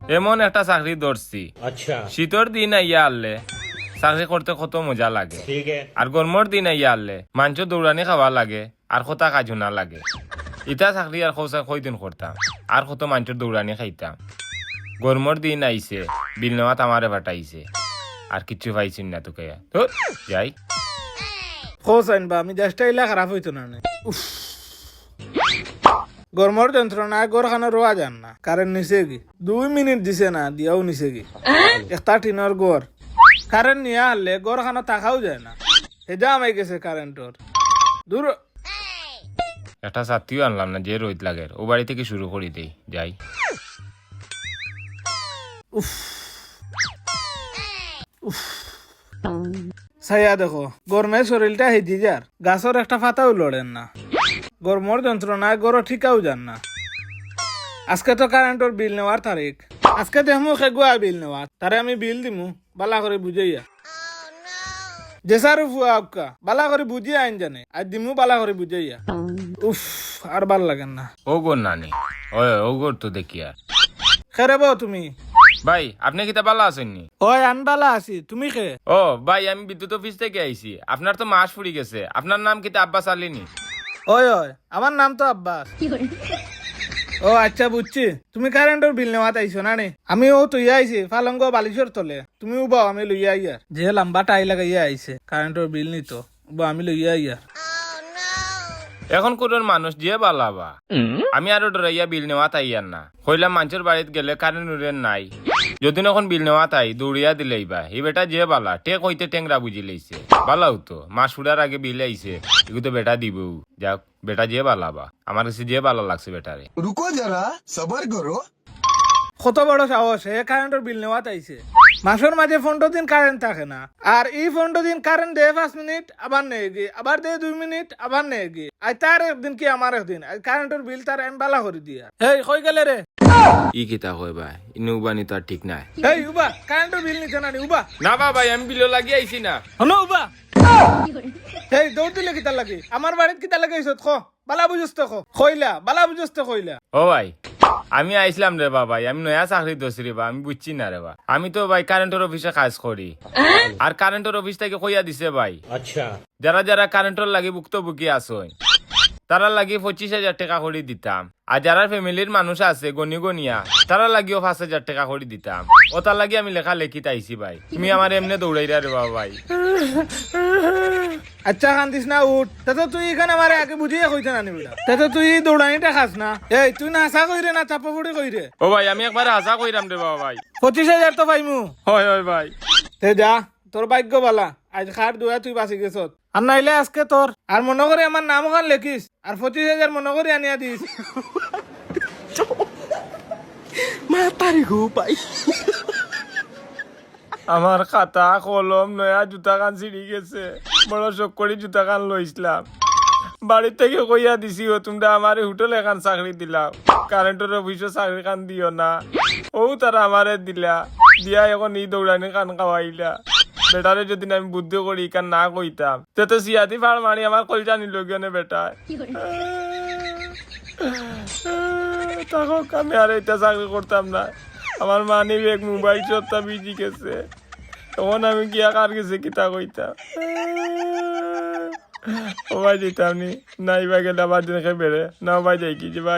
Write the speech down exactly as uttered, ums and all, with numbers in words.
এমন একটা চাকরি ধরছি। আচ্ছা। শীতর দিন আইয়া হারলে চাকরি করতে কত মজা লাগে। ঠিক আছে। আর গরমর দিন আইয়া হারলে মানষর দৌড়ানি খাওয়া লাগে, আর কথা কাজ হুনা লাগে। ইতা চাকরি আর কও চাই কয়দিন করতাম, আর কত মানষর দৌড়ানি খাইতাম। গরমর দিন আইছে, বিল নেওয়াত আমারে পাঠাইছে, আর কিচ্ছু পাইছি না তোকে। ধুর, যাই। কও চাইন বা, আমি দেশটা ইলা খারাপ অইতো না নে। উফ। গরমর যন্ত্রণায় ঘরখানো রওয়া যার না। কারেন্ট নিছে গি? দুই মিনিট দিছে না, দিয়াও নিছে গি? একটা টিনর ঘর। কারেন্ট নিয়া হারলে ঘরখানো থাকাও যায় না। হেজা আমাই গেছে কারেন্টর। ধুর। একটা ছাতিও আনলাম না, যে রইদ লাগের। অউ বাড়ি থাকি শুরু করি দেই, যাই। উফ। উফ। চাইয়া দেখো, গরমে শরীলটা হেজি যার, গাছর একটা পাতাও লড়ের না। গরমর যন্ত্রণায় ঘরো টিকাও যার না। আজকে তো কারেন্টর বিল নেওয়ার তারিখ। আজকে দেখমু কেগুয়া বিল নেওয়ার, তারে আমি বিল দিমু, বালা করি বুঝাইয়া। যে সারু ফুয়া আউক্কা, বালা করি বুঝিয়া আইন জানে, আর দিমু বালা করি বুঝাইয়া। উফ, আর বালা লাগের না। অউ ঘর নানি? অয়, অউ ঘর তো দেখিয়ার। কেরে বো তুমি? ভাই, আপনে কিতা বালা আছইন নি? অয়, আমি বালা আছি, তুমি কে? ও ভাই, আমি বিদ্যুৎ অফিস থাকি আইছি। আপনার তো মাস ফুরি গেছে। আপনার নাম কিতা আব্বাস আলী নি? অয়, অয়, আমার নাম তো আব্বাস। ও আচ্ছা, বুঝছি। তুমি কারেন্টর বিল নেওয়াত আইছো না নি? আমি অউ থইয়া আইছি পালঙ্গ বালিশর তলে। তুমি উবাও, আমি লইয়া আইয়ার। যে লাম্বা টাই লাগাইয়া আইছে, কারেন্টর বিল নিতো। উবাও, আমি লইয়া আইয়ার। এখনকুরর মানুষ যে বালা বা। আমি আরো ডরাইয়া বিল নেওয়াত আইয়ার না। কইলাম মানষর বাড়িত গেলে কারেন্ট উরেন্ট নাই। যদি অখন বিল নেওয়াত আই, দৌড়িয়া দিলাইবা। ই বেটা যে বালা, টেক অইতে টেংরা বুঝিলাইছে। বালাউ তো, মাস ফুরার আগে বিল আইছে। ইগু তো বেটা দিবউ। যাউক, বেটা যে বালা বা। আমার গেছে যে বালা লাগছে বেটারে। रुको जरा, सबर करो। কত বড় সাহস, হে কারেন্টর বিল নেওয়াত আইছে। মাসর মাঝে পনরো দিন কারেন্ট থাকে না, আর ই পনরো দিন কারেন্ট দেয় পাঁচ মিনিট, আবার নেয়গি, আবার দেয় দুই মিনিট, আবার নেয়গি। আইজ তার একদিন কি আমার একদিন, আইজ কারেন্টর বিল তার আমি বালা করি দিয়া। হেই, কই গেলে রে? ই কিতা কয় বা, ইনো উবানি তো আর ঠিক নায়। হেই, উবা, কারেন্টর বিল নিতে না নি, উবা। না বা ভাই, আমি বিলর লাগি আইছি না। হুনো, উবা। হেই, দৌড় দিলে কিতার লাগি? আমার বাড়িত কিতার লাগি আইছত, ক? বালা বুঝস তো ক, কইলা, বালা বুঝস তো কইলা। ও ভাই, আমি আইছলাম রে বা ভাই, আমি নয়া চাকরি ধরছি রে বা, আমি বুঝছি না রে বা। আমি তো ভাই কারেন্টর অফিসে কাজ করি, আর কারেন্টর অফিস থাকি কইয়া দিছে ভাই, আচ্ছা। যারা যারা কারেন্টর লাগি ভুক্তভোগী আছইন, তারার লাগি পঁচিশ হাজার টেকা করি দিতাম, আর যারার ফ্যামিলির মানুষ আছে গনি গনিয়া, তারার লাগিও পাঁচ হাজার টেকা করি দিতাম। অতার লাগি আমি লেখালেখিত আইছি ভাই, তুমি আমারে এমনে দৌড়াইরা রে বা ভাই। আচ্ছা, কান্দিস না, উঠ। তে তো তুই ইখান আমারে আগে বুঝিয়া কইতে না নি বেটা। তে তো তুই দৌড়ানিটা খাস না। এই, তুই না হাছা কইরে না চাপা ফুড়ি কইরে? ও ভাই, আমি একবারে হাছা কইরাম রে বা ভাই। পঁচিশ হাজার তো পাইমু। হয়, হয় ভাই। তে যা, তোর ভাগ্য বালা, আইজ কার দুয়ায় তুই বাঁচি গেছত। আর নাইলে আজকে তোর, আর মনো করি আমার নাম অখান লেখিস, আর পঁচিশ হাজার মনো করি আনিয়া দিস। মাতারি গো ভাই। আমার খাতা, কলম, নয়া জুতাখান ছিড়ি গেছে। বড় শখ করি জুতাখান লইছলাম। বাড়িত থাকি কইয়া দিছি, "ও তুমরা আমারে হোটেল এখান চাকরি দিলাও, কারেন্টর অফিসো চাকরিখান দিও না।" অউ তারা আমারে দিলা, দিয়া অখন ই দৌড়ানিখান খাওয়াইলা। বেটারে যদি না আমি বুদ্ধি করি, ইখান না কইতাম, তে তো সিয়াদি ফাড় মারি আমার কলিজা নিলো গিয়া নে বেটায়। থাকউক, আমি আর ইতা চাকরি করতাম না। আমার মানি ব্যাগ, মোবাইল সবতা ভিজি গেছে। অখন আমি গিয়া কার গেছে কিতা কইতাম? ও ভাই, দিতাম নি? না, ইবা গেলে আবার দিন খেয়ে বেড়ে। না ভাই, যাই কি যে ভাই।